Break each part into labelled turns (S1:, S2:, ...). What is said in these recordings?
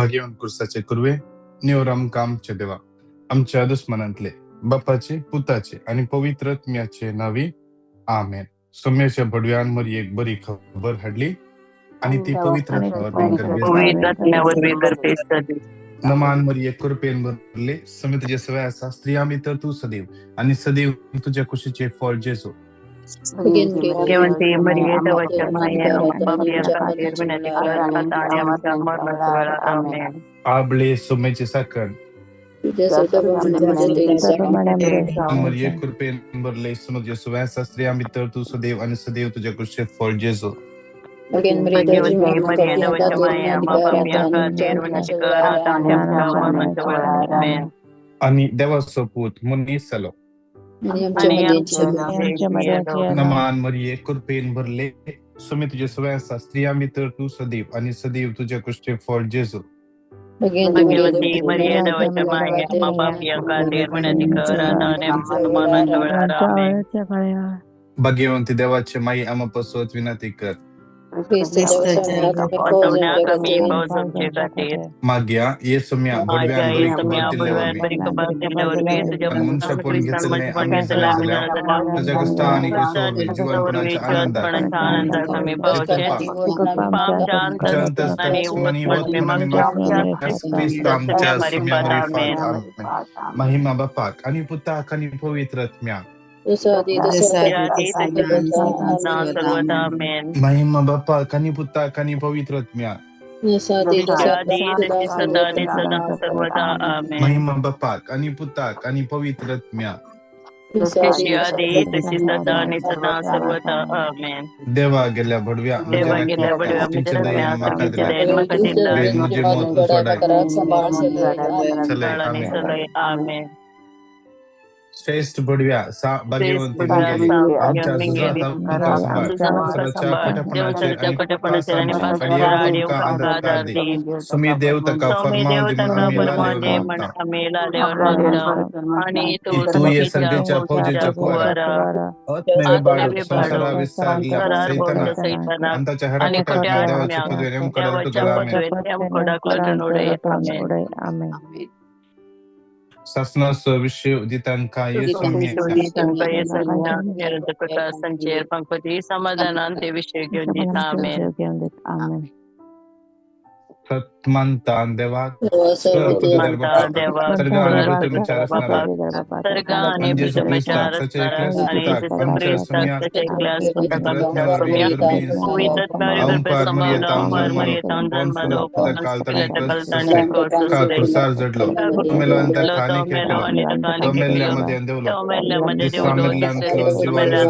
S1: भाग्यवान कुर्साचे कुरवे निवर आमकां आमच्या देवा आमच्या दुस्मनांतले बापाचे पुताचे आनी पवित्र आत्म्याचे नावी आमेन. सोम्याच्या भडव्यान मरियेक बरी खबर हाडली आनी ती पवित्र आत्म्या वरवीं गर्भेस्त जाली. नमान मरिये, कृपेन भरले, समे तुझे सवय आसा, स्त्रियां भितर तूं सदैव आनी सदैव तुज्या कुशीचे फळ जेजू.
S2: भाग्यवंती मरिये, देवाच्या माये, आम्हा पापयां खातीर विनंती कर आता आणि आमच्या मरणाच्या वेळार. आमेन.
S1: आबळे सोम्याचे साखर. मरिये, कृपेन भरले, समे तुझे सवय आसा, स्त्रियां भितर तूं सदैव आनी सदैव तुज्या कुशीचे फळ जेजू.
S2: भाग्यवंती मरिये, देवाच्या माये, आम्हा पापयां खातीर विनंती कर आता आणि आमच्या मरणाच्या वेळार. आमेन.
S1: आनी देवाचो पूत मनीस जालो
S2: आणि आमच्या मध्ये
S1: नमान मरिये, कृपेन भरले, सोमे तुझे सवय आसा, स्त्रियां भितर तूं सदैव आनी सदैव तुज्या कुशीचे फळ जेजू.
S2: भाग्यवंती मरिये, देवाच्या माये, आम्हा पापयां खातीर विनंती कर आता आणि आमच्या मरणाच्या वेळार. आमेन.
S1: भाग्यवंती देवाचे माई, आम्हा पासत विनंती कर.
S2: वाचवण्याक आमी पावसाचे खातीर.
S1: मागया ये सोम्या भडव्यान
S2: माझ्या
S1: बरी खबर
S2: सम्या
S1: दिल्ले
S2: भडव्यान
S1: वरवीं
S2: बरी खबर दिल्ले वरवीं तुझ्या
S1: आनी मनशापण घेतलें आमी जाले जाल्यार ताच्या कश्टा आनी क्रुसा वरवीं जिवनपणाच्या आनंदाक
S2: जीवनपणाच्या आनंदाक आमी पावचे.
S1: आमच्या
S2: आमच्या
S1: अंतस्ताक
S2: आणि
S1: मनी वतून आमी क्रिस्त आमच्या सोम्या मरिफात. आमेन. महिमा बापाक आनी पुताक आनी पवित्र आत्म्याक.
S2: सर्वदा. आमेन.
S1: महिमा बापाक आनी पुताक आनी पवित्र आत्म्याक.
S2: आदी तशी सदा आणि सदा सर्वदा. आमेन.
S1: महिमा बापाक आनी पुताक आनी पवित्र आत्म्याक.
S2: जशी आदी तशी सदा आणि सदा सर्वदा. आमेन.
S1: देवा गेल्या भडव्या
S2: देवा
S1: म्हज्या
S2: गेल्या बडव्या
S1: तुमच्या
S2: म्हज्या
S1: दयेन म्हाका
S2: तुमच्या
S1: दिलाय
S2: दयेन म्हाका दिला
S1: बेन म्हजें मत उजवाडाय चलय.
S2: आणि
S1: आमेन.
S2: सलय. आमेन.
S1: श्रेष्ठ बडव्या सा भाग्यवंती मंगेली, आमच्या झुजांत आमकां सांबाळ, संवसाराच्या खोटेपणाचेर आनी पासांचे आडयेव तुमकां आदार दी. सुमी देव ताका
S2: स्वामी
S1: फर्माव
S2: देव
S1: दी म्हूण
S2: ताका
S1: आमी
S2: फर्मान
S1: लालेवर
S2: दे म्हण
S1: मागता.
S2: आमी लालेवर मागता आणि
S1: की
S2: तूं
S1: तूं हे
S2: सर्गेच्या
S1: सर्गेच्या
S2: फौजेच्या
S1: फौजेच्या कुवारा
S2: कुवारा
S1: आत्म्या विबाडू
S2: आत्म्या
S1: संवसारा
S2: विबाडू
S1: विसारल्या
S2: संवसारार
S1: सैतानाक
S2: भोंवच्या सैतानाक
S1: आनी ताच्या
S2: आनी खोट्या
S1: हेरापटांतल्या देवाचे
S2: आत्म्यांक
S1: पदवेर आमकां
S2: देवाच्या
S1: तुगेलो. आमेन.
S2: पदवेर आमकां धाकलटून उडय. आमेन.
S1: सासणाचो विशय दितांकां ये सोम्या
S2: प्रकाशांचेर पंकजी समाधानान ते विशय घेवन दिता. आमेन.
S1: सत मानता देवाक
S2: मानता देवाक
S1: सर्ग आनी पृथ्वीचेर आसणारा
S2: सर्ग आनी
S1: आनी जेजू
S2: पृथ्वीचेर
S1: क्रिस्ताक ताच्या
S2: आसणारा
S1: एकल्याच
S2: आनी
S1: पुताक
S2: जेजू
S1: आमच्या
S2: क्रिस्ताक
S1: सोम्याक
S2: ताच्या एकल्याच पुताक आमच्या
S1: पवित्र
S2: सोम्याक
S1: आत्म्या
S2: पवित्र आत्म्या
S1: अहंकार
S2: संभावना
S1: मरियेतावन
S2: उमर
S1: जन्मलो
S2: मरियेतावन जन्मलो
S1: पोन्स काल
S2: तांणी
S1: का क्रुसार जडलो तो मेलो आनी ताका
S2: तो
S1: आनीक
S2: मेलो
S1: केलो
S2: आनी ताका
S1: तो
S2: आनीक
S1: मेल्ल्या
S2: केलो
S1: मदें देंवलो
S2: तो मेल्ल्या मदें
S1: दिसता
S2: देंवलो
S1: मेल्ल्यांतलो
S2: तिसऱ्या दिसा
S1: जिवान जालो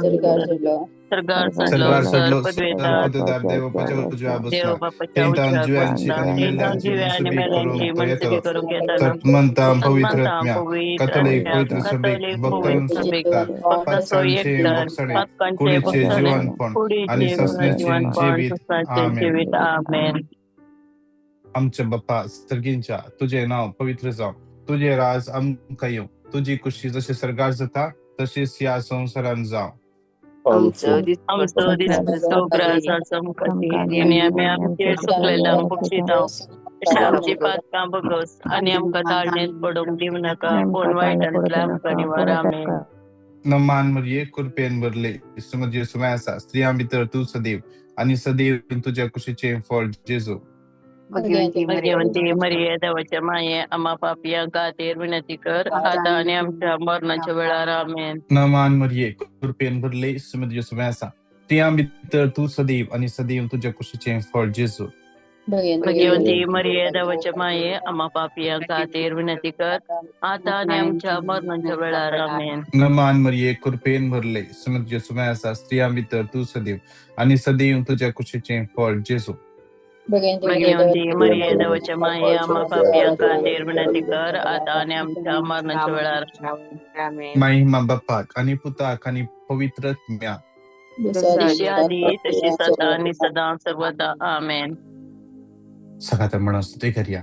S2: मेल्ल्यांतलो सर्गार चडलो
S1: सर्गार
S2: सर
S1: चडलो
S2: पदवेदार
S1: पदवेदार देव बापाच्या उजव्या
S2: देव
S1: बसला
S2: बापाच्या
S1: थंय तावन
S2: उजव्याक
S1: जिव्यांची
S2: बसला
S1: आनी
S2: थंय तावन
S1: मेल्ल्यांची
S2: जिव्या आनी
S1: मनसुबी
S2: मेल्यांची
S1: करूंक तो
S2: मनसुबी
S1: येतलो.
S2: करूंक येतलो.
S1: सन्मानता पवित्र
S2: सन्मानता
S1: आत्म्या
S2: पवित्र
S1: कथोलीक
S2: आत्म्या
S1: पवित्र सभेक
S2: कथोलीक
S1: भक्तांक
S2: पवित्र सभेक
S1: सुटतात
S2: भक्ताचो
S1: पातकांचे
S2: एकठार
S1: भोगसणे
S2: पातकांचे
S1: कुडीचे
S2: भोगसणे
S1: जिवनपण आनी
S2: कुडीचे
S1: सासणाचें
S2: जीवनपण
S1: जिवीत.
S2: सस्नाचें
S1: आमेन.
S2: जिवीत. आमेन.
S1: आमच्या बाप्पा सर्गींच्या, तुजें नांव पवित्र जावं, तुजें राज आमकां येवं, तुजी कुशी जशी सर्गार जाता तशीच ह्या संवसारांत जावं.
S2: आमचो दिसतो ग्रासाचो मुखाती आनी आमी आमचे चुकलेल्यांक बक्षितांव तशें आमची पातकां बगस आनी आमकां ताळणेंत पडूंक दिवं नाका, पूण वायटांतल्या आमकां निवार. आमेन.
S1: नमान मरिये, कृपेन भरले, सुमजे सुमाय आसा, स्त्रियां भितर तूं सदैव आनी सदैव तुज्या कुशीचें फळ जेजू.
S2: भाग्यवंती मरिये, देवाच्या माये, आम्हा पापयां खातीर विनंती कर आता आनी आमच्या मरणाच्या वेळार. आमेन.
S1: नमान मरिये, कृपेन भरले, सुमजे सुमाय आसा, स्त्रियां भितर तूं सदैव आनी सदैव तुज्या कुशीचें फळ जेजू.
S2: भाग्यवंती मरिये, देवाच्या माये, आम्हा पापयां खातीर विनंती कर आता आनी आमच्या मरणाच्या वेळार. आमेन.
S1: नमान मरिये, कृपेन भरले, सुमजे सुमाय आसा, स्त्रियां भितर तूं सदैव आनी सदैव तुज्या कुशीचें फळ जेजू.
S2: भाग्यवंती मरिये, देवाच्या माये, आम्हा पापयां खातीर विनंती कर आता आनी आमच्या मरणाच्या वेळार.
S1: महिमा बापाक आनी पुताक आनी पवित्र आत्म्याक.
S2: जशी आधी तशी सदा आणि सदा सर्वदा. आमेन.
S1: सकाळ म्हणून स्तुती करूया.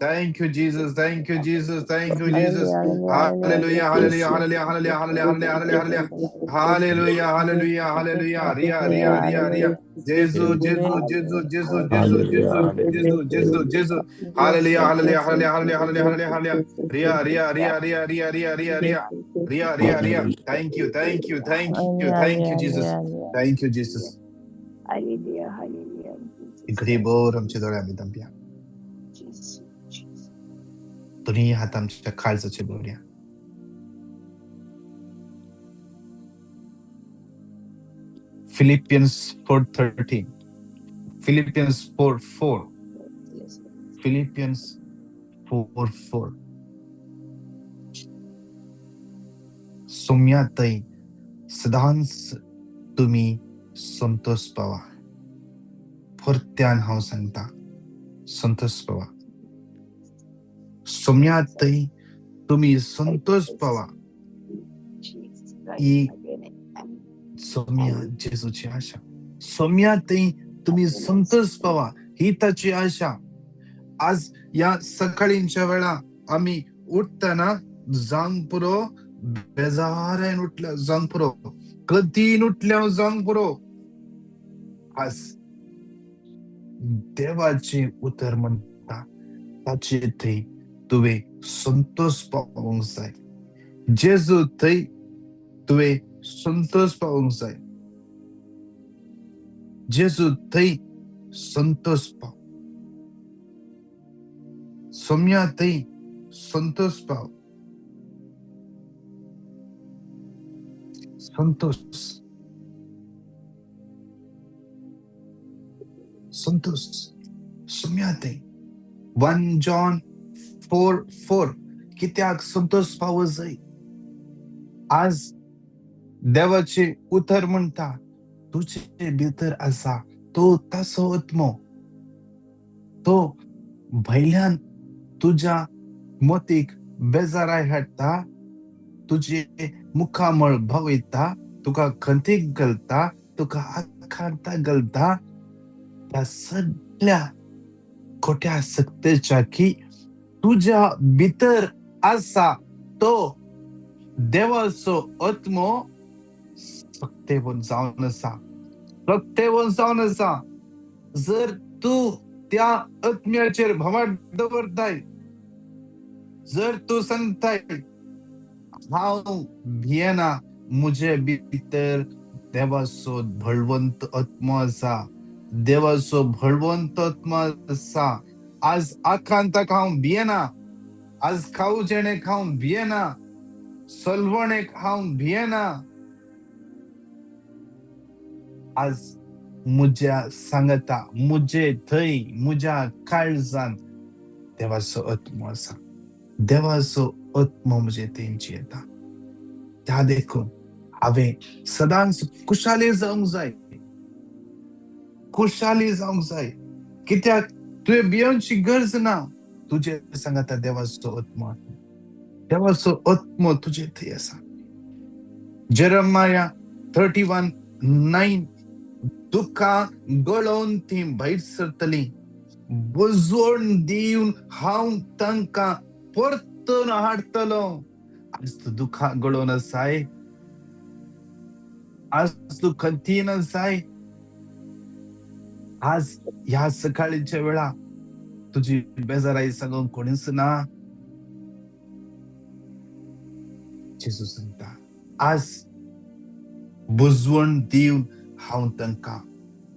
S1: Thank you Jesus, thank you Jesus, thank you Jesus. Hallelujah, hallelujah, hallelujah, hallelujah, hallelujah, hallelujah, hallelujah, hallelujah, hallelujah. Riya Riya Riya Riya. Jesu Jesu Jesu Jesu Jesu Jesu Jesu Jesu Jesu. Hallelujah, hallelujah, hallelujah, hallelujah, hallelujah, hallelujah, hallelujah. Riya Riya Riya Riya Riya Riya Riya Riya Riya Riya Riya. Thank you, thank you, thank you, thank you Jesus, thank you Jesus.
S2: Hallelujah, hallelujah.
S1: घडीभर आमचे दोळे आमी धांपया. दोन्ही हात आमच्या काळजाचेर दवरया. Philippians 4:13, Philippians 4:4, Philippians 4:4. सोम्यातय सदांच तुमी संतोष पावा. परत्यान हांव सांगता, संतोष पावा. सोम्यातय तुमी संतोष पावा. ही सोम्या जेजूची आशा. सोम्यातय तुमी संतोष पावा ही ताची आशा. आज ह्या सकाळींच्या वेळा आमी उठतना जावंक पुरो, बेजारान उठल्या जावंक पुरो, कधीन उठल्या जावंक पुरो. आज देवाचें उतर म्हणटा ताचे थंय तुवें संतोष पावोवंक जाय. जेजू थंय तुवें संतोष पावोवंक जाय. जेजू थंय संतोष पाव. सोम्या थंय संतोष पाव. संतोष, संतोष सोम्या थंय. 1 John 4:4. कित्याक संतोष पावो जाय? आज देवाचें उतर म्हणटा तुजे भितर आसा तो ताचो आत्मो, तो भायल्यान तुज्या मतीक बेजाराय हाडटा, तुजे मुखामळ भावयता, तुका खंतीक घालता, तुका आखांता घालता. त्या सगळ्या खोट्या सक्तेच्या की तुज्या भितर आसा तो देवाचो आत्मो सक्तेवन जावन आसा, सक्तेवन जावन आसा. जर तूं त्या आत्म्याचेर भवाट दवरताय, जर तूं सांगताय हांव भियेना, म्हजे भितर देवाचो बळवंत आत्मो आसा, देवाचो बळवंत आत्मो आसा. आज आकांताक हांव भियेना, आज खावजेणेक हांव भियेना, सलवणेक हांव भियेना. आज म्हज्या सांगता, म्हजे थंय म्हज्या काळजान देवाचो आत्मो आसा, देवाचो आत्मो म्हजे थंय जियेता. त्या देखून हांवें सदांच खुशाली जावंक जाय, खुशाली जावंक जाय. कित्याक तुवें भियोवची गरज ना, तुजे सांगाता देवाचो आत्मो आसा, देवाचो आत्मो तुजे थंय आसा. जेरमाया 31:9. दुख्खां गळोवन ती भायर सरतली, बुजवण दिवन हांव तांकां परतून हाडटलो. आज तूं दुख्खां गळोवन आसाय, आज तूं खंतीन आसाय. आज ह्या सकाळीच्या वेळा तुजी बेजाराय सांगूंक कोणीच ना. जेजू सांगता आज बुजवण दिवन हांव तांकां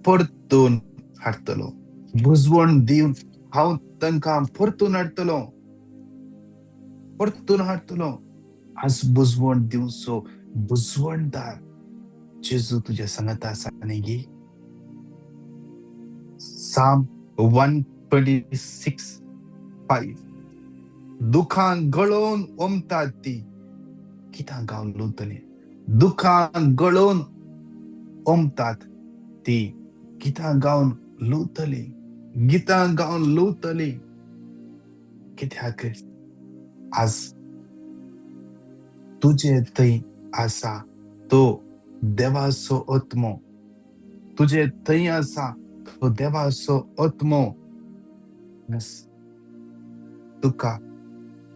S1: परतून हाडटलो, बुजवण दिवन हांव तांकां परतून हाडटलो, परतून हाडटलो. आज बुजवण दिवचो बुजवणदार जेजू तुज्या सांगाता आसा न्ही गी? Psalm 126:5. दुखां गळोवन ओमतात ती गितां गावन लुवतली, दुखां गळोवन ओमतात ती गितां गावन लुवतली, गितां गावन लुवतली. कित्याक आज तुजे थंय आसा तो देवाचो आत्मो, तुजे थंय आसा तो देवाचो आत्मो. तुका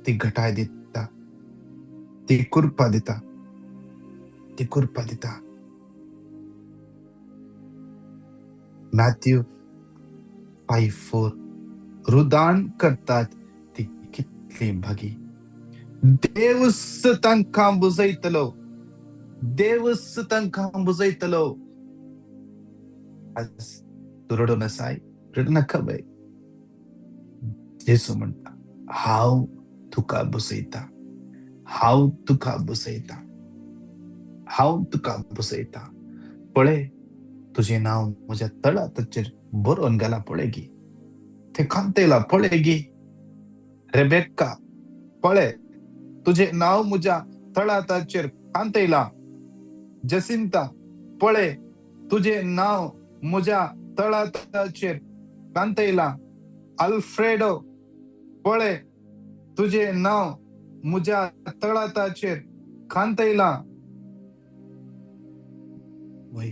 S1: ती घटाय दिता, ती कृपा दिता, ती कृपा दिता. मॅथ्यू 5:4, रुदान करतात ती कितली भागी. देवच तांकां बुजयतलो, देवच तांकां बुजयतलो. आज तूं रडून आसाय, रडू नाका बाय. जेजू म्हणटा, हांव तुका बसयता, हांव तुका बसयता, हांव तुका बसयता. पळय, तुजें नांव म्हज्या तळाताचेर बरोवन घालां, पळय गी तें कांतेला, पळय गी रेबेक्का, पळय तुजें नांव म्हज्या तळाताचेर कांतयलां. जसिंता, पळय तुजें नांव म्हज्या तळाताचेर कांतयलां. अल्फ्रेडो, पळय तुजें नांव म्हज्या तळाताचेर कांतयलां. वय,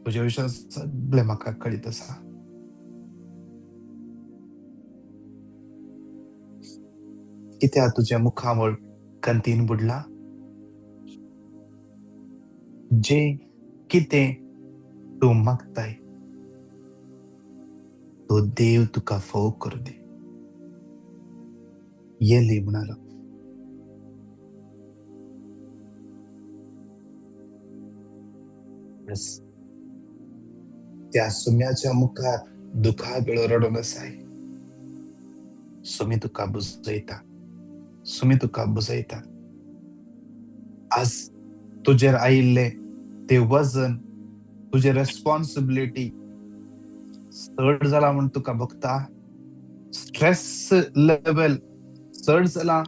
S1: तुज्या विशयान सगळें म्हाका कळीत आसा. कित्याक तुजें मुखामळ कंतीन बुडला? जे कितें तूं मागताय तो देव तुका फोव करूं दी. येली म्हणालो. त्या सुम्याच्या मुखार दुखा वेळो रडून आसाय. सुमी तुका बुजयता, सुमी तुका बुजयता. आज तुजेर आयिल्लें ते वजन, तुजे रेस्पॉन्सिबिलिटी चड जाला म्हूण तुका भोगता. स्ट्रेस लेवल चड जाला.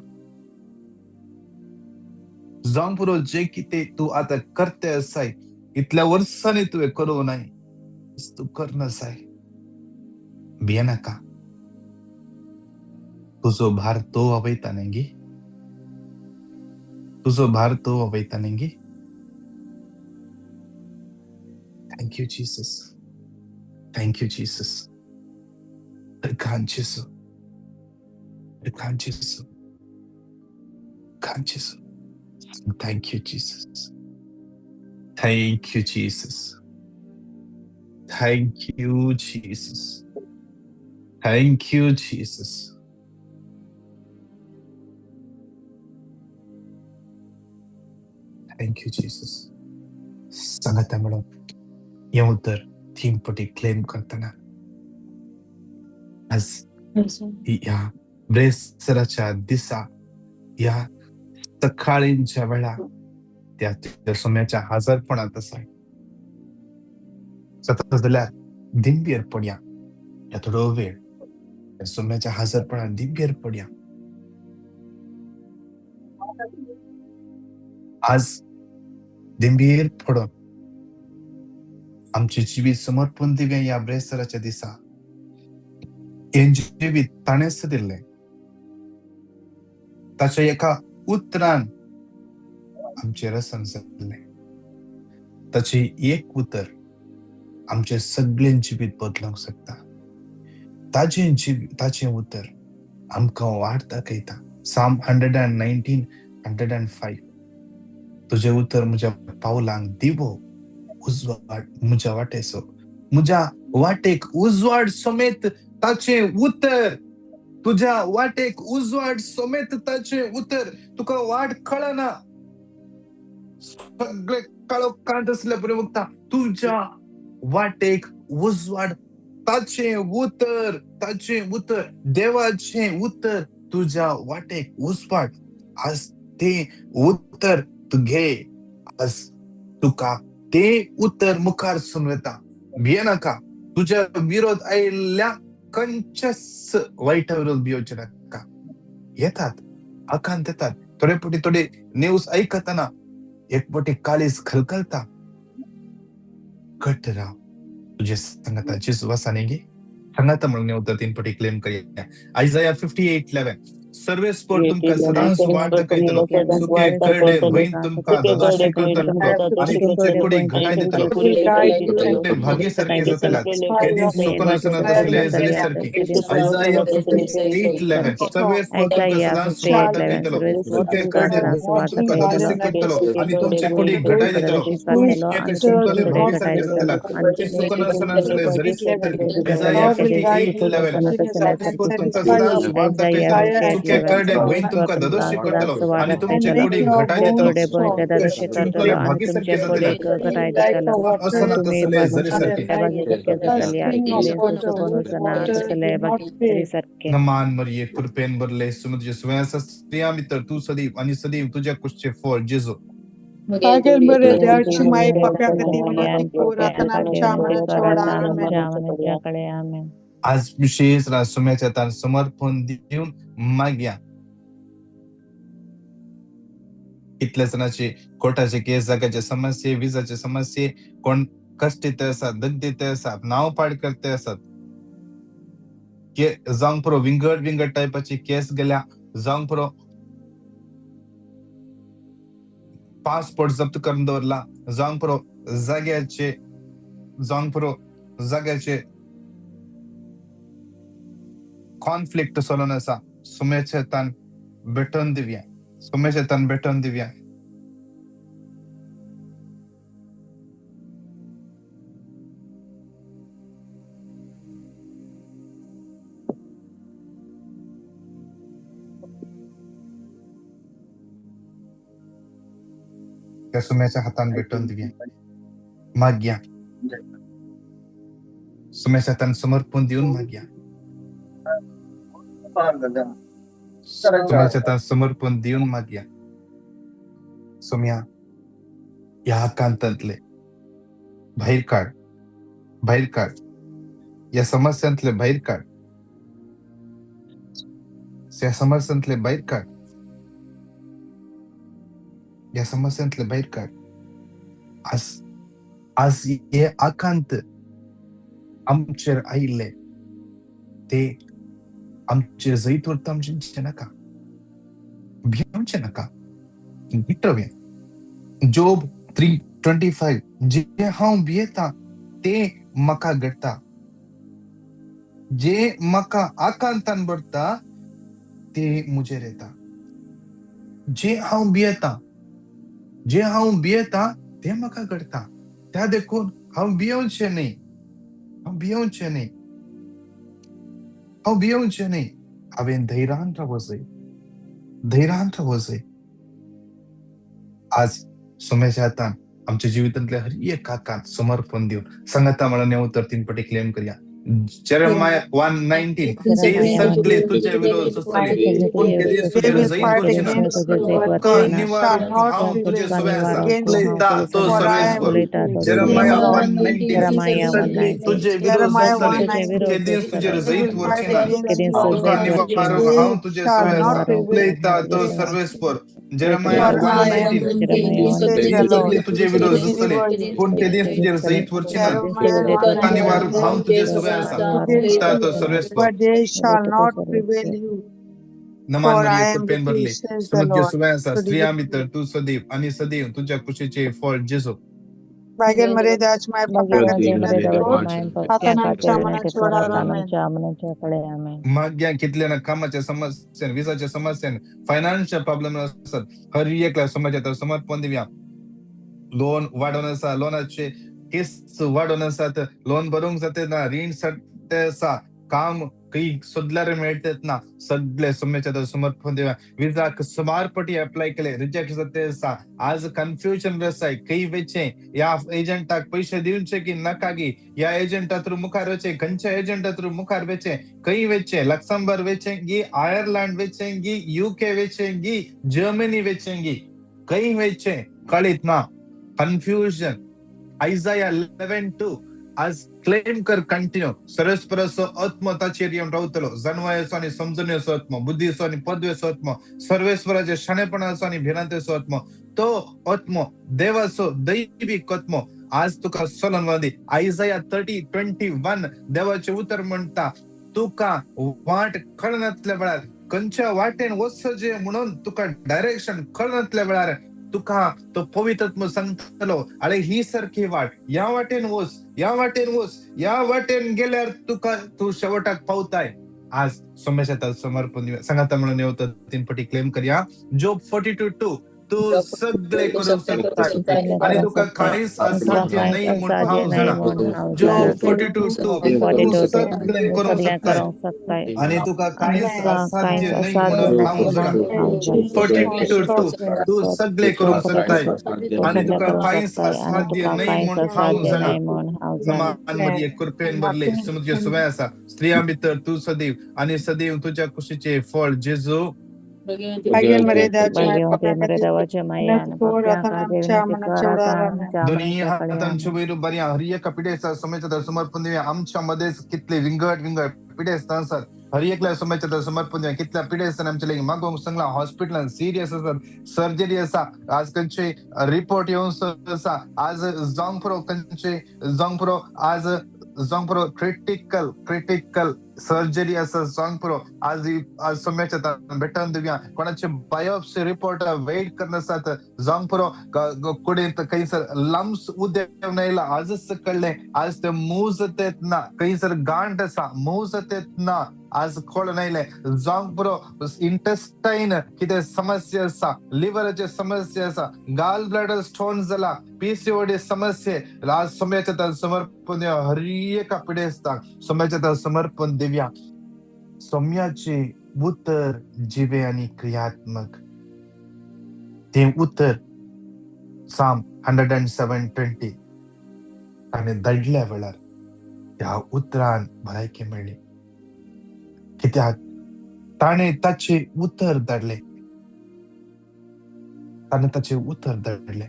S1: जावं पुरो, जे कितें तूं आतां करते आसाय, इतल्या वर्सांनी तुवें करूं नाय, तूं करनासाय. भियेनाका, तुजो भार तो वावयता न्ही गी, तुजो भार तो वावयता न्ही गी. Thank you Jesus, thank you Jesus. Khan जेसू, Khan जेसू, Khan जेसू. Thank you Jesus, thank you Jesus, thank you Jesus, thank you Jesus. Thank you Jesus. सांगाता म्हणून हें उतर तीन पटी क्लेम करतना आज ह्या ब्रेस्तराच्या दिसा, ह्या सकाळींच्या वेळा त्या सोम्याच्या हाजरपणांत आसा. जाता जाल्यार दिंबेर पडया, ह्या थोडो वेळ त्या सोम्याच्या हाजरपणांत दिंबेर पडया. आज दिंबेर पडोन आमचें जिवीत समर्पण दिवया ह्या ब्रेस्तराच्या दिसा. हें जिवीत ताणेंच दिल्लें, ताच्या एका उतरान आमचें रसन जाल्लें. ताचें एक उतर आमचें सगळें जिवीत बदलूंक शकता. ताचें जिवीत, ताचें उतर आमकां वाट दाखयता. साम 119, 105, तुजें उतर म्हज्या पावलांक दिवो, उजवाड म्हज्या वाटेचो, म्हज्या वाटेक उजवाड समेत ताचें उतर, तुज्या वाटेक उजवाड समेत ताचें उतर. तुका वाट कळना, सगळे काळो कांत आसल्या परी वता, तुज्या वाटेक उजवाड ताचें उतर, ताचें उतर, देवाचें उतर तुज्या वाटेक उजवाड. आज तें उतर तूं घे, आज तुका तें उतर मुखार सून वता. भियेनाका, तुज्या विरोध आयिल्ल्या खंयच्याच वायटा विरोध भियोवचें नाका. येतात आकांत येतात, थोडे फावटी थोडे न्यूज आयकतना एक फावटी काळीज खलखलता. घट राव, तुजे सांगाता जेजू आसा न्ही गे. सांगाता म्हणून उतर तीन फावटी क्लेम करया. आयजाया 58:11, सर्वेस्पर तुमकां सदांच वाट दाखयतलो. सुके करडे भंय तुमकां धादोशी करतलो आनी तुमचे कुडीक घटाय दितलो. भाग्य सारखे जातले, केदीं सुकून आसना तसले झरी सारकी. आयजाया 58:11. सर्वेस्पर तुमकां सदांच वाट दाखयतलो, सुके करडे भंय तुमकां धादोशी करतलो आनी तुमचे कुडीक घटाय दितलो. शिंपतले भाग्य सारखे जातले, सुकून आसना तसले झरी सारकी. आयजाया 58:11. सर्वेस्पर तुमकां सदांच वाट दाखयतलो, सुके करडे भंय तुमकां धादोशी करतलो आनी तुमचे कुडीक घटाय दितलो. शिंपतले भाग्य सारखे जातले, आसना तसले झरी सारकी. नमान मरिये, कृपेन भरले, सुमद्र सुव्यासा स्त्रियां भितर तूं सदैव आनी सदैव तुज्या कुशचें फळ जेजू. आज विशेष रात सुम्याच्या हातान समर्पण दिवन मागया. कितल्या जाणांची कोर्टाचे केस, जाग्याचे समस्ये, विजाचे समस्ये, कोण कश्ट आसात, दग्धीत आसात, नांव पाड करते आसात, जावंक पुरो विंगड विंगड टायपाची केस गेल्या, जावंक पुरो पासपोर्ट जप्त करून दवरला, जावंक पुरो जाग्याचे, जावंक पुरो जाग्याचे कॉन्फ्लिक्ट चलून आसा. सुम्याच्या हातान भेटोवन दिवया, सुम्याच्या हातान भेटोवन दिवया. त्या सुम्याच्या हातान भेटोवन दिवया. मागया, सुम्याच्या हातान समर्पण दिवन मागया, सुम्याच्या हातान समर्पण दिवन मागया. सुम्या, ह्या आकांतांतले भायर काड, भायर काड, ह्या समस्यांतले भायर काड, ह्या समस्यांतले भायर काड, ह्या समस्यांतले भायर काड. आज आज हे आकांत आमचेर आयिल्ले ते आमचेर जैत व्हरता आमचें नाका, भिवचें नाका, भिटोवया. जोब 3:25. जे हांव भियेता ते म्हाका घडटा, जे म्हाका आकांतान भरता ते म्हजेर येता. जे हांव भियेता, जे हांव भियेता ते म्हाका घडटा. त्या देखून हांव भियोवचें न्हय, हांव भियोवचें न्हय, हांव भियोवचें न्हय. हांवें धैर्यान रावो जाय, धैर्यान रावो जाय. आज सुम्याच्या हातान आमच्या जिवितांतल्या हर एक आकांत समर्पण दिवन सांगाता म्हणून हें उतर 3 पटी क्लेम करया. जेरेमाया 1:19. ते सगळे तुझे विरोध सोंसतले, पूण केदींच तुजेर जैत करचे ना. तुका निवारूंक हांव तुजे सुवे आसा, उलयता तो सर्वेस्पर. जेरेमाया 1:19. सगळे तुझे विरोध सोंसतले, केदींच तुजेर जैत व्हरचे ना. तुका निवारूंक हांव तुजे सुवे आसा, उलयता तो सर्वेस्पर. जेरेमाया 1:19. सगळे तुझे विरोध सोंसतले, पूण केदींच तुजेर जैत व्हरचे ना. तुका निवारूंक हांव तुजे सुवे आसा, उलयता तो सर्वेस्पर.
S3: But they shall not prevail you.
S1: नमान
S3: For I
S1: मरिये,
S3: am
S1: कृपेन
S3: with you,
S1: भरले,
S3: says the
S1: सुमद्य
S3: Lord.
S1: सुवे आसा,
S3: To
S1: स्त्रियां
S3: deliver
S1: भितर
S3: you.
S1: तूं सदैव आनी सदैव तुज्या कुशीचें फळ जेजू. मागया कितल्या ना कामाच्या समस्यान, विजाच्या समस्यान, फायनान्शियल प्रॉब्लेम आसात, हर एकल्या समाजात समर्पण दिवया. लोन वाडोवन आसा, लोनाचे केस वाडोवन आसात, लोन भरूंक जाता ना, रीण सट्टे आसा, काम खंय सोदल्यार मेळटत ना, सगळे सुम्याच्या समर्पण दिवया. विजाक सुमार पटी अप्लाय केले, रिजेक्ट जाते आसा, आज कन्फ्युजन आसा, खंय वचचें, ह्या एजंटाक पयशे दिवचे की नाका गी, ह्या एजंटा थ्रू मुखार वचचें, खंयच्या एजंटा थ्रू मुखार वचचें, खंय वचचें, लक्समबर्ग वचचें गी, आयर्लंड वचचें गी, युके वचचें गी, जर्मनी वचचें गी, खंय वचचें कळीत ना, कन्फ्युजन. आयजाया 11:2. आज क्लेम कर कंटिन्यू. सर्वेस्पराचो आत्मो ताचेर येवन रावतलो, जाणवायेचो आनी समजणेचो आत्मो, बुद्धीचो आनी पदवेचो आत्मो, सर्वेस्पराच्या शाणेपणाचो आनी भिरांतेचो आत्मो. तो आत्मो देवाचो दैवीक आत्मो आज तुका चलोन वदी. आयजाया 30:21 देवाचें उतर म्हणटा, तुका वाट कळनातल्या वेळार खंयच्या वाटेन वचचें म्हणून तुका डायरेक्शन कळनातल्या वेळार तुका तो पवित्र सांगतलो, अरे ही सारखी वाट, ह्या वाटेन वच, ह्या वाटेन वच, ह्या वाटेन गेल्यार तुका तूं शेवटाक पावताय. आज सोम्याच्या समर्पण सांगाता म्हणून येवता 3 पटी क्लेम करया. जोब 42:2, तू सगळे करूंक शकता आणि तुका कांयच असाध्य न्हय म्हूण हांव जाणा. जोब 42:2, तूं सगळे करूंक शकता आणि तुका कांयच असाध्य न्हय म्हणून हांव जाणा. 42:2, तूं सगळे करूंक शकता आणि तुका कांयच असाध्य न्हय म्हूण हांव जाणा. समान मरिये कृपेन भरले, समुद्र सुवाय आसा, स्त्रियां भितर तूं सदैव आणि सदैव तुज्या कुशीचे फळ जेजू. दोन्ही हातांचे वयर बऱ्या हर एका पिडेस्ता समयच्या समर्पण दिवया. आमच्या मध्येच कितले विंगड विंगड पिडेस्त आसात, हर एकल्या समयच्या समर्पण दिवया. कितल्या पिडेस्तान आमच्या लागीं मागोवंक सांगला, हॉस्पिटलान सिरियस आसात, सर्जरी आसा, आज खंयचे रिपोर्ट येवन आसा, आज जावंक पुरो, खंयचे जावंक पुरो, आज जावंक पुरो क्रिटिकल क्रिटिकल सर्जरी आसा जावंक पुरो. आज आज सोम्याच्या भेटून दिवया. कोणाचे बायोप्सी रिपोर्ट वेट करनासात जावंक पुरो, कुडींत खंयसर लम्स उदेवन येयला, आजच कळ्ळें, आज ते मूजत येतना खंयसर गांठ आसा, मूजत येतना आज कळून येयलें जावंक पुरो. इंटेस्टायन कितें समस्या आसा, लिवराचे समस्या आसा, गाल ब्लॅडर स्टोन जाला, पीसीओडी समस्या, आज सोम्याच्या समर्पण दिवया. हर एका पिडेस्ताक सोम्याच्या समर्पण दिवया. सोम्याचे उतर जिवे आणि क्रियात्मक, ते उतर साम 107:20 आनी दडल्या वेळार त्या उतरान भलायकी मेळ्ळी. कित्याक ताणें ताचे उतर धाडले, ताणें ताचे उतर धाडले.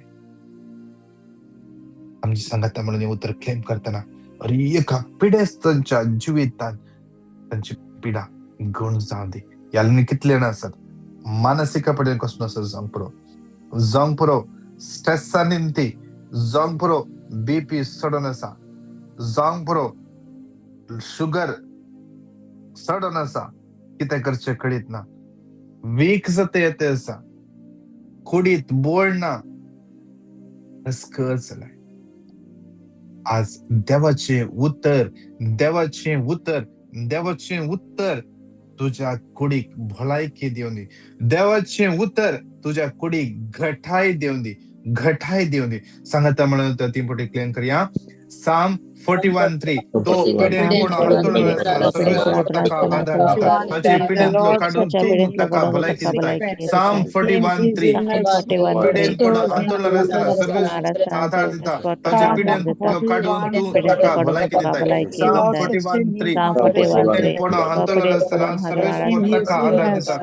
S1: आमची सांगाता म्हणून हें उतर क्लेम करतना हर एका पिडेस्तांच्या जिवितांत तांची पिडा गुण जावं दी. ह्या कितले जाण आसात मानसीक पडेन कसलो आसा जावंक पुरो, जावंक पुरो स्ट्रेसा निमती, जावंक पुरो बीपी चडोन आसा, जावंक पुरो शुगर चडोन आसा, कितें करचें कळीत ना, वीक जाता येते आसा, कुडीत बोळ ना, अस्कत जालाय. आज देवाचें उतर, देवाचें उतर, देवाचें उतर तुज्या कुडीक भलायकी दिवन दी. देवाचें उतर तुज्या कुडीक घटाय दिवन दी, घटाय दिवन दी. सांगाता म्हणून 3 पटी क्लेम करया. साम 41:3, तो पिडेन पूण हांतुळून सर्वेस्पर ताका आदार दिता, ताचे पिडेंतलो काडून तूं ताका भलायकी दिता. साम 41:3, पिडेन पूण हांतुळून आसतना सर्वेस्पर आदार दिता, ताचे पिडेंतलो काडून तूं ताका भलायकी दिता. साम 41:3, पिडेन पूण हांतुळून आसतना सर्वेस्पर ताका आदार दिता,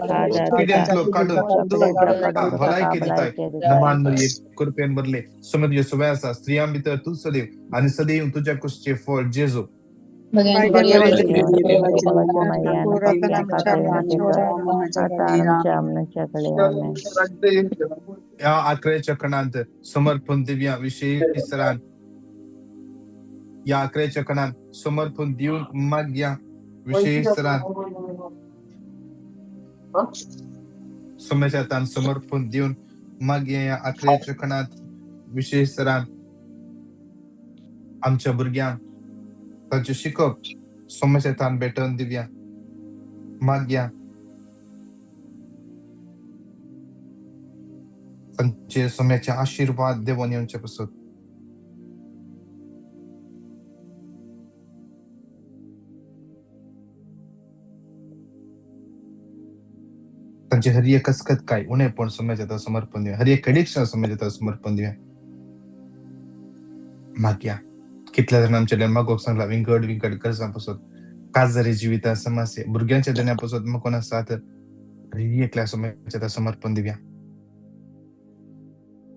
S1: पिडेंतलो काडून तूं ताका भलायकी दिता. नमान मरिये कृपेन भरले, समुद्र सुवाय आसा, स्त्रियां भितर तूं सदैव आणि सदैव तुज्या कुशीचे फळ जेजू. ह्या आकऱ्याच्या कणांत समर्पण दिवया. विशेष ह्या आकऱ्याच्या कणांत समर्पण दिवन मागया. विशेष सोम्याच्या हातान समर्पण दिवन मागया. ह्या आकऱ्याच्या कणांत विशेष आमच्या भुरग्यांक तांचें शिकप सोम्याच्या हातान भेटोवन दिवया. मागया तांचे सोम्याचे आशिर्वाद देवोन येवचे पसत. तांचे हर एक कसकत काय उणेपण सोम्याच्या हातान समर्पण दिवया. हर एक एडिक्शन सोम्याच्या हातान समर्पण दिवया. मागया कितल्या जाणां आमच्या मागोवंक सांगला, विंगड विंगड गरजां पसत, काजारी जिविता समस्या, भुरग्यांच्या देण्या पसत मग कोण आसा तर एकल्या सोम्याच्या हातान समर्पण दिवया.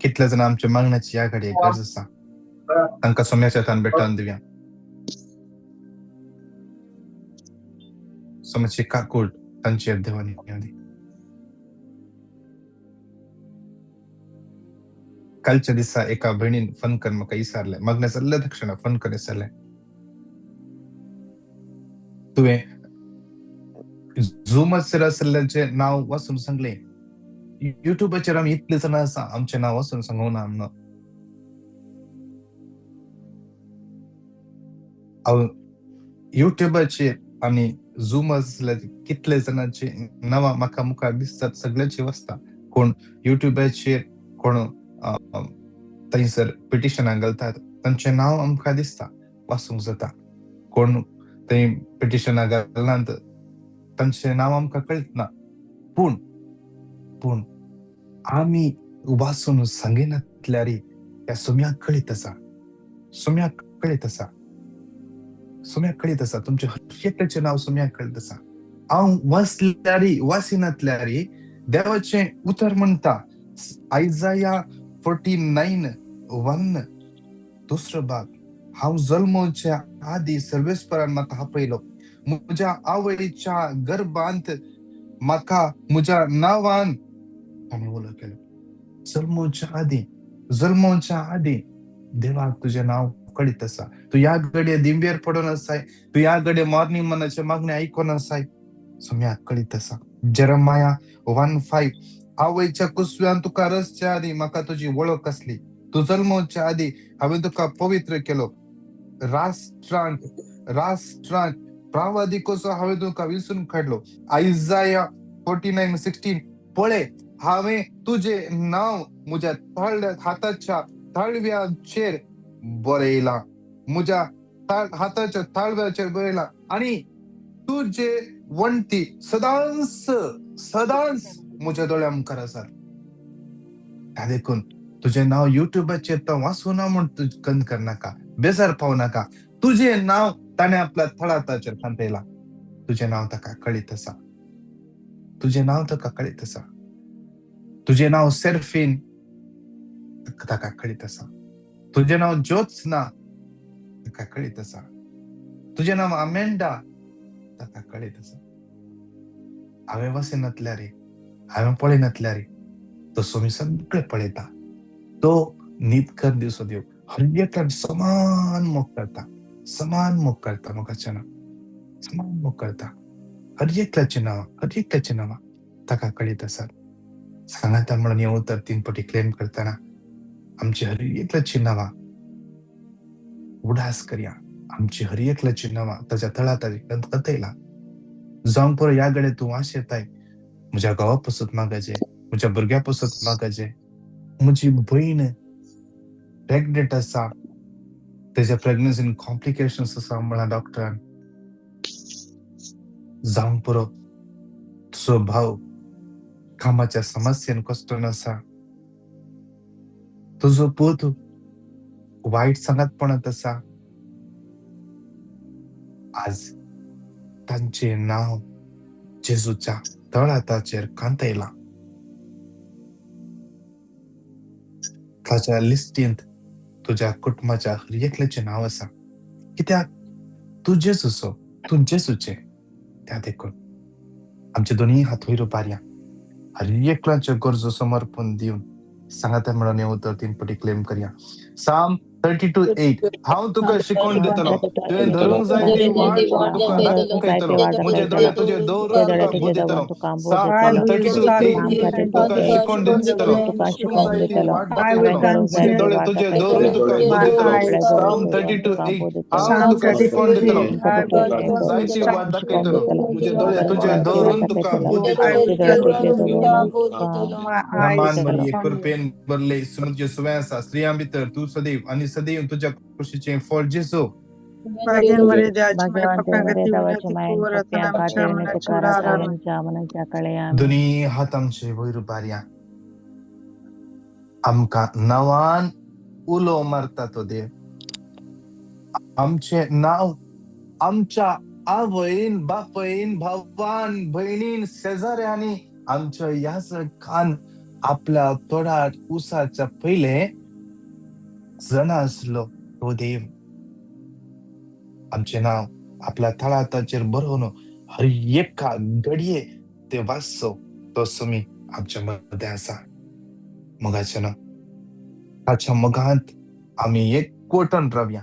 S1: कितल्या जाणां आमच्या मागण्याची ह्या घडये गरज आसा, तांकां सोम्याच्या हातान भेटोवन दिवया. सोम्याची काकूट तांचेर देवान येवं दी. कालच्या दिसा एका भयणीन फोन करून म्हाका विचारलें, मागणें जाल्ल्या तक्षणा फोन करून विचारलें, तुवें झुमाचेर आसल्याचें नांव वाचून सांगलें. युट्यूबाचेर आमी इतले जाणां आसा, आमचें नांव वाचून सांगूंक ना आमकां. हांव युट्यूबाचेर आनी झूम आसल्या कितले जाणांची नांवां म्हाका मुखार दिसतात, सगळ्यांची वाचता. कोण युट्यूबाचेर, कोण थंयसर पिटिशनां घालतात, तांचें नांव आमकां दिसता, वाचूंक जाता. कोण थंय पिटिशनां घालनात, तांचें नांव आमकां कळना. पूण पूण आमी वाचून सांगिनातल्यार ह्या सोम्याक कळीत आसा, सोम्याक कळीत आसा, सोम्याक कळीत आसा. तुमचें हर नांव सोम्याक कळीत आसा. हांव वाचल्यार, वाचिनातल्यार देवाचें उतर म्हणटा, आयजाया 49:1 दुसरो भाग, हांव जल्मोच्या आदी सर्वेस्परान म्हाका आपयलो, म्हज्या आवयच्या गर्भांत म्हाका म्हज्या नांवान ताणें उलो केलो. जल्मोच्या आदी, जल्मोच्या आदी देवाक तुजें नांव कळीत आसा. तूं ह्या घडये दिंबेर पडून आसाय, तूं ह्या घडये मॉर्निंग मनाचे मागणें आयकून आसाय, सोम्याक कळीत आसा. जेरमाया 1:5, आवयच्या कुसव्यान तुका रचच्या आदी म्हाका तुजी वळख आसली, तूं जल्मोच्या आदी हांवें तुका पवित्र केलो, राष्ट्रांत राष्ट्रांत प्रावादी कसो हांवें तुका विसून काडलो. आयजाया 49:16, पळय हांवें तुजें नांव म्हज्या हाताच्या ताळव्याचेर बरयलां, म्हज्या हाताच्या ताळव्याचेर बरयलां, आनी तुजे वण्टी सदांच सदांच म्हज्या दोळ्या मुखार आसात. त्या देखून तुजें नांव युट्यूबाचेर तो वाचूना म्हूण तूं कन करनाका, बेजार पावू नाका. तुजें नांव ताणें आपल्या थळाताचेर खांतयलां, तुजें नांव ताका कळीत आसा, तुजें नांव ताका कळीत आसा, तुजें नांव सेर्फीन ताका कळीत आसा, तुजें नांव ज्योत्सना ताका कळीत आसा, तुजें नांव अमेंडा ताका कळीत आसा. हांवें वसिनातल्यार, हांवें पळयनातल्यार तो सोमी सगळें पळयता. तो न्हीद कर दिवचो देव हर एकल्याक समान मोग करता, समान मोग करता, मोगाचें नांव समान मोग करता. हर एकल्याचें नांव, हर एकल्याचें नांव ताका कळीत आसात. सांगाता म्हणून हें उतर 3 पटी क्लेम करतना आमची हर एकल्याची नांवां उडास करया, आमची हर एकल्याची नांवां ताच्या तळा ताजी कथयला. जावंक पुरो ह्या घडये तूं वास येताय, म्हज्या घोवा पसत मागाचे, म्हज्या भुरग्या पसत मागाचे, म्हजी भयण प्रेग्नेंट आसा, तेज्या प्रेग्नन्सीन कॉम्प्लिकेशन्स आसा म्हळ्यार डॉक्टरान, जावंक पुरो तुजो भाव कामाच्या समस्येन कश्टन आसा, तुजो पूत वायट सांगातपणांत आसा, आज तांचें नांव जेजूच्या तळहाताचेर कांतयलां. ताच्या लिस्टींत तुज्या कुटुंबाच्या हर एकल्याचें नांव आसा. कित्याक तूं जेजूचो, तूं जेजूचें. त्या देखून आमचे दोनूय हात वयर उबारया, हर एकल्याच्यो गरजो समर्पण दिवन सांगाता म्हणून हें उतर 3 पटी क्लेम करया. साम 32:8, हांव तुका शिकोवन दितलो, तुवें धरूंक जाय ती वाट तुका दाखयतलो, म्हजे दोळे तुजे दवरून तुका बुद्द दितलो. साम 32:8, तुका शिकोवन दितलो, धरूंक जाय ती वाट दाखयतलो, म्हजे दोळे तुजे दवरून तुका बुद्द दितलो. साम 32:8, हांव तुका शिकोवन दितलो, धरूंक जाय ती वाट दाखयतलो, म्हजे दोळे तुजे दवरून तुका बुद्द दितलो. मान मरिये, कृपेन भरले, सुमचे सुवें आसा, स्त्रियां भितर तूं सदैव आनी सदैव तुज्या कुशीचें फळ जेजू. दोनी हात आमचे वयर उबारया, आमकां नवान उलो मारता तो देव. आमचें नांव आमच्या आवयन, बापयन, भावान, भयणीन, शेजाऱ्यांनी आमच्या याजकान आपल्या तोंडार उसाच्या पयले जण आसलो तो देव. आमचें नांव आपल्या तळहाताचेर बरोवन हर एका घडये ते वाचचो तो समी आमच्या मदें आसा. मोगाचें नांव ताच्या मोगांत आमी एकवटून रावया,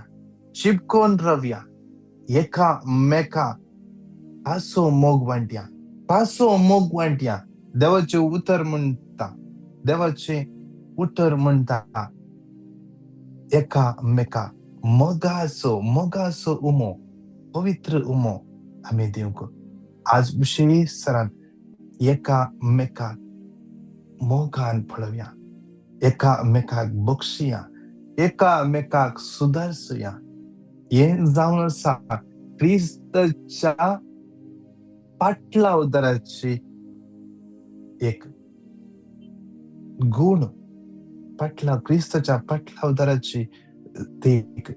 S1: चिपकोन रावया, एका मेका हांसो मोग वांटया. कासो मोग वांटया. देवाचें उतर म्हणटा, देवाचें उतर म्हणटा, एकामेका मोगाचो मोगाचो उमो, पवित्र उमो आमी दिवंक. आज विशेश सरान एकामेकाक मोगान पळोवया, एकामेकाक बक्षुया, एकामेकाक सुदारसुया. हें जावन आसा क्रिस्ताच्या पाटलावदाराची एक गुण, पाटलाव, क्रिस्ताच्या पाटलावदाराची ती एक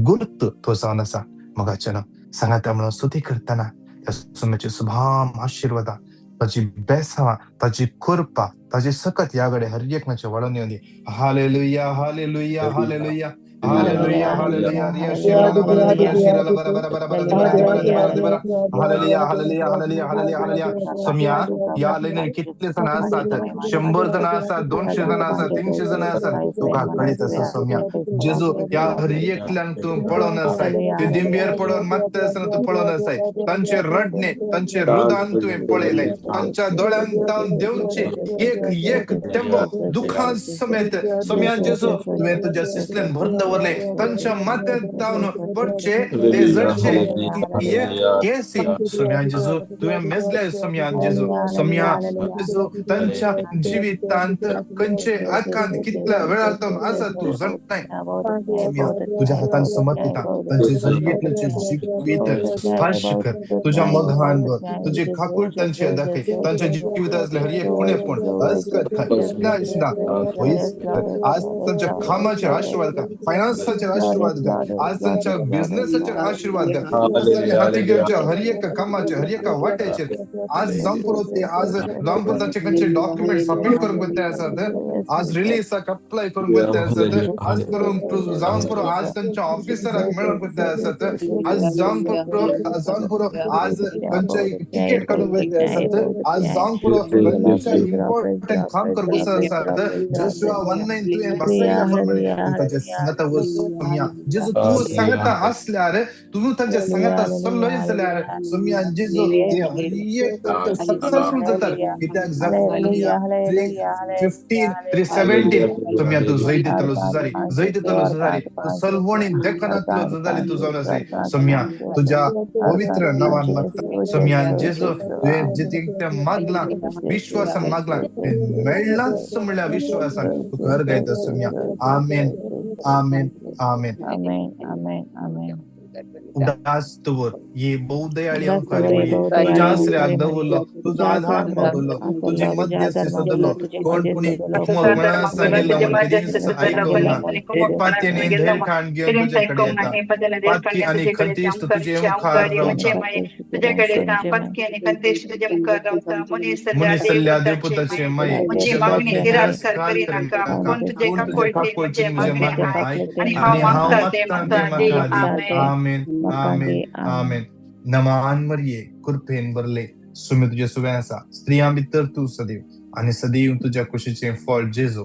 S1: गुर्त तो जावन आसा. मोगाचें सांगाता म्हणून स्तुती करतना त्या सुम्याची सुभाम आशिर्वादा, ताची बेसावा, ताची कृपा, ताची सकत ह्या कडे हर एकणाचे वाडोवन येवंदी. Hallelujah, hallelujah, hallelujah, hallelujah, hallelujah. Riya Shirala बरा दिबरा शिराला बरा बरा बरा बरा दिबरा दिबरा दिबरा दिबरा. Hallelujah, hallelujah, hallelujah, hallelujah, hallelujah. Saumya, ह्या लायनीर कितले जाण आसात? 100 जाण आसात, 200 जाण आसात, 300 जाण आसात, तुका कळीत आसा सोम्या. जेजू, ह्या हर एकल्यांक तूं पळोवन आसाय. ते दिंबेर पडोवन मात्ता आसतना तूं पळोवन आसाय. तांचे रडणे, तांचे रुदान तुवें पळयलें. तांच्या दोळ्यान तावन देंवचे एक एक थेंबो दुखां समेत सोम्या जेजू, तुवें तुज्या सिसल्यान भरून दवरलें. तांच्या माथ्यात तावन पडचे ते जडचे एक केसी सोम्या जेजू तुवें मेजले. सोम्या जेजू, सोम्या जेजू, तांच्या जिवितांत खंयचे आकांत कितल्या वेळार तो आसा तूं जाणाय. सोम्या, तुज्या हातान समर्पिता तांचे जरयेतल्याचे जिवीत स्पर्श कर, तुज्या मोगान भर, तुजे काकूळ तांचे दाखय. तांच्या जिवितांतले हर एक उणेपण, अस्कत, ना पयस कर. आज तांच्या कामाचेर आशिर्वाद कर, फायनान्साचेर आशिर्वाद कर, आज तांच्या बिझनेसाचेर आशिर्वाद कर. हाती घेवच्या हर एक कामाचेर, हर एका वाट्याचेर आज जावन पुरो. ते आज जावन पुरो तांचे खंयचे डॉक्युमेंट सबमिट करूंक वयता आसात, आज रिलीजाक अप्लाय करूंक वयता आसात, आज करूंक जावन पुरो, आज तांच्या ऑफिसराक मेळोंक वयता आसात, आज जावन पुरो, आज जावन पुरो, आज खंयचे टिकेट काडूंक वयता आसात, आज जावन पुरो खंयचे इम्पॉर्टंट काम करूंक वचत आसात. जोशुआ 1:9 तुवें बसयल्या प्रमाणे तूं ताच्या सांगाता वच सोम्या जेजू. तूं सांगाता आसल्यार, तूं तांच्या सांगाता चल्लोय जाल्यार सोम्या जेजू, ते हर एक सक्सेसफुल जातात. कित्याक जफनिया 3:15, 3:17 सोम्या, तूं जैत दितलो झुजारी, जैत दितलो झुजारी, तूं सलवणी देखनातलो झुजारी तूं जावन आसाय. सोम्या, तुज्या पवित्र नांवान मागता सोम्या जेजू, तुवें जितें तें मागलां, विश्वासान मागलां, तें मेळ्ळांच म्हणल्यार विश्वासान तूं कर गायता सोम्या. आमेन, आमेन, आमेन.
S3: आमेन, आमेन, आमेन.
S1: उदास दवर ये बहुदयाळी अंकारी मरिये, तुझ्या आसऱ्याक दवरलो, तुजो आधार मागलो, तुजी मध्यस्थी सदलो. कोण पुणी मना सांगिल्लो म्हण केदींच आयकूंक ना. एक पातयेनी धैर्य घेवन तुजे कडेन येता, पातकी आनी खंतीस्त तुजे मुखार रावता.
S4: तुझ्याकडे येता, पातकी आणि खंतेश तुझ्या मुखार रावता.
S1: मुनी सल्ल्या देवपुताचे माये,
S4: म्हजी मागणी तिरस्कार करिनाका, पूण तुजे काकुळटेन म्हजें मागणें आयक आनी हांव मागता तें म्हाका दी. आमेन.
S1: आमेन, आमेन, आमेन. नमान मरिये, कृपेन भरले, सुमी तुजे सुवें आसा. स्त्रियां भितर तूं सदैव आनी सदैव तुज्या कुशीचें फळ जेजू.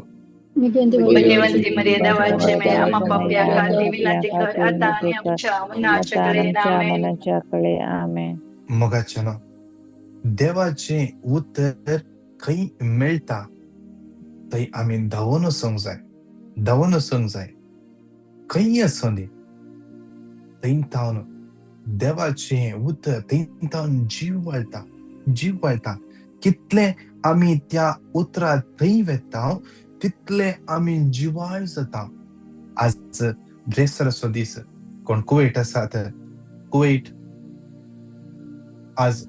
S4: पुण्यवंती मरिये, देवाचे माये, आम्हा पाप्या खातीर विनंती कर, आता आणि आमच्या मरणाच्या कडेन. आमेन.
S3: मरणाच्या कडे. आमेन.
S1: मोगाचें, देवाचें उतर खंय मेळटा थंय आमी धांवून वचूंक जाय, धांवून वचूंक जाय. खंय आसूं दी, थंय तावन देवाचें उतर, थंय तावन जीव वाळटा, जीव वाळटा. कितले आमी त्या उतरा थंय वेता, तितले आमी जिवाळ जाता. आज ब्रेस्ताराचो दीस. कोण कुवेट आसात, कुवेट आज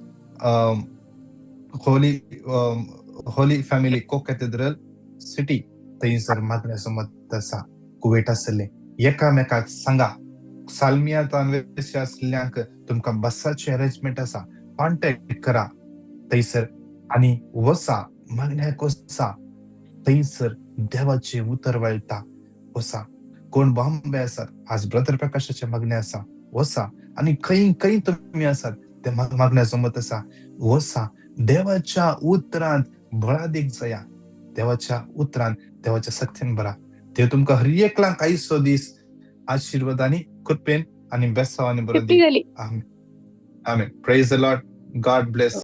S1: होली फॅमिली को कॅथेड्रल सिटी थंयसर मागण्याचो मत आसा. कुवेट आसले एकामेकाक सांगा. सालमिया वेसे आसल्यांक तुमकां बसाचे अरेंजमेंट आसा, कॉन्टेक्ट करा थंयसर आनी वसा, मागण्याक वसा. थंयसर देवाचे उतर वळटा, वसा. कोण बॉम्बे आसात, आज ब्रदर प्रकाशाचे मागणे आसा, वसा. आनी खंय खंय तुमी आसात ते मागण्याचो मत आसा, वसा. देवाच्या उतरांत बळादीक जाया, देवाच्या उतरान, देवाच्या सक्तीन भरा. देव तुमकां हर एकल्यांक आयचो दीस आशिर्वाद आनी कृपेन आनी बेसावानी बरो दी.
S4: जाली.
S1: आमेन, आमेन. Praise the Lord. God bless.